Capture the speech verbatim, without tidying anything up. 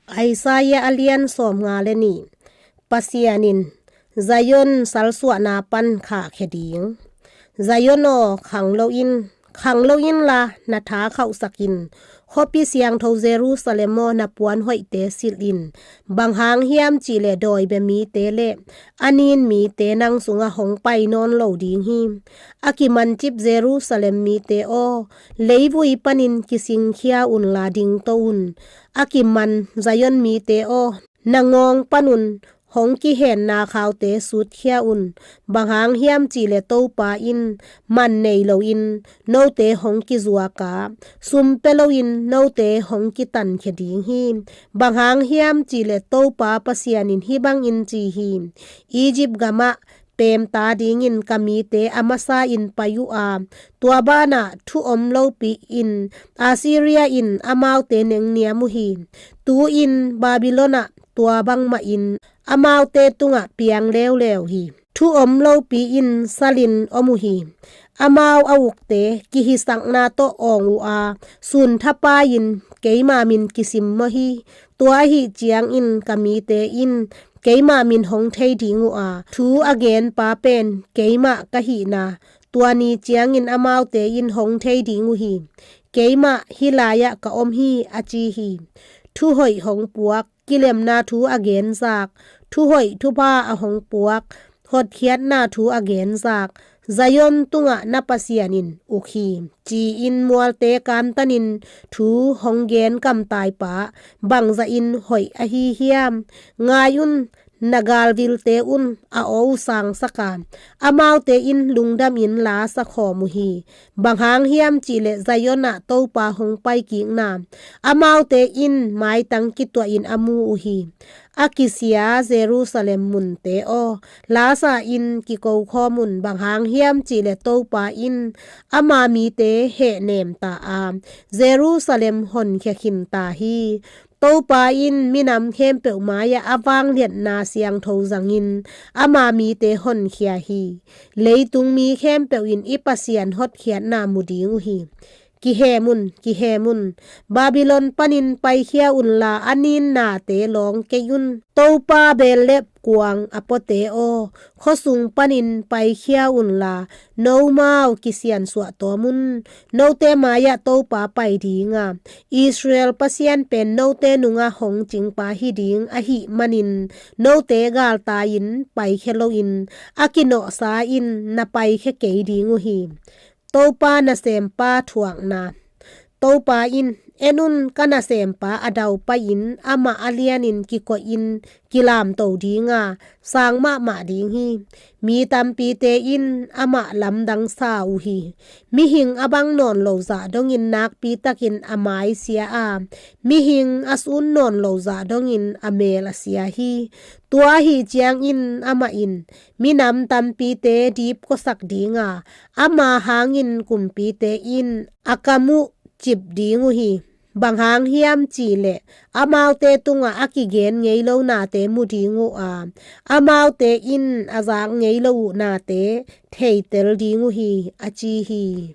Isaiah a lian sawmnga le nih. Pasian in Zion salsuahna pan khahkhia ding. Zion aw, khang loin, khang lo inla na tha khauhsak in. Khuapi siangtho Jerusalem aw, na puan hoihte silh in. Bang hang hiam cih leh dawi bia mite le a nin mite nang sungah hong pai nawn lo ding hi. A kimancip Jerusalem mite aw, leivui panin kisingkhia unla dingto un. A kiman Zion mite aw, na ngawng panun hong kihenna khaute sutkhia un. Bang hang hiam cih leh Topa in man nei loin note hong kizuak a, sum pia loin note hong kitankhia ding hi. Bang hang hiam cih leh Topa Pasian in hih bangin ci hi: Egypt gamah peemta dingin ka mite a masa-in pai uh a, tua banah thu om lopi-in Assyria in amaute nengniam uh hi. Tu-in Babylon ah tua bangmahin amaute tungah piang leuleu hi. Thu om lopi-in salin om uh hi. Amau a ukte kihisakna tawh awng uh a, sun thapai-in keima min kisimmawh hi. Tua ahih ciangin ka mite in keima min hong thei ding uh a, thu a genpa pen keimah ka hihna, tua ni ciangin amaute in hong thei ding uh hi. Keimah hih lai-ah ka om hi, a ci hi. Thuhoih hong puak, kilemna thu a genzak, thuhoih thupha a hong puak, hotkhiatna thu a genzak, Zion tungah na Pasian in uk hi, ci-in mualte kantanin thu hong gen kamtaipa bangzahin hoih ahi hiam? Ngai un, na galvilte un a aw uh sangsak a, amaute in lungdamin la sakhawm uh hi. Bang hang hiam cih leh Zion ah Topa hong paikikna, amaute in maitang kituahin a mu uh hi. A kisia Jerusalem munte aw, lasa-in kikokhawm un. Bang hang hiam cih leh Topa in ama mite hehnem ta a, Jerusalem honkhia khinta hi. Topa in minam khempeuh mai-ah a vangliatna siangtho zangin ama mite honkhia hi. Leitung mi khempeuh in i Pasian hotkhiatna mu ding uh hi. Kihem un, kihem un. Babylon panin paikhia unla a ninnate lawng kei un. Topa beellep kuang a puate aw, khuasung panin paikhia unla nomau kisiansuah tawm un. Note mai-ah Topa pai ding a, Israel Pasian pen note nungah hong cingpa hi ding ahih manin, note galtai-in paikhia loin, a kinawhsa in na paikhia kei ding uh hi. Topa nasempa thuakna. Topa in, en un, ka nasempa a daupai-in amah a lianin kikoihin kilamto ding a, sang mahmah ding hi. Mi tampite in amah lamdang sa uh hi. Mihing a bang nawn lo zah dongin nakpitakin a mai sia a, mihing a sun nawn lo zah dongin a meel a sia hi. Tua ahih ciangin amah in minam tampite dipkuasak ding a, ama hangin kumpite in a kam uh cip ding uh hi. Bang hang hiam cih leh amaute tungah a kigen ngei lo nate mu ding uh a, amaute in a zak ngei lo uh nate theitel ding uh hi, a ci hi.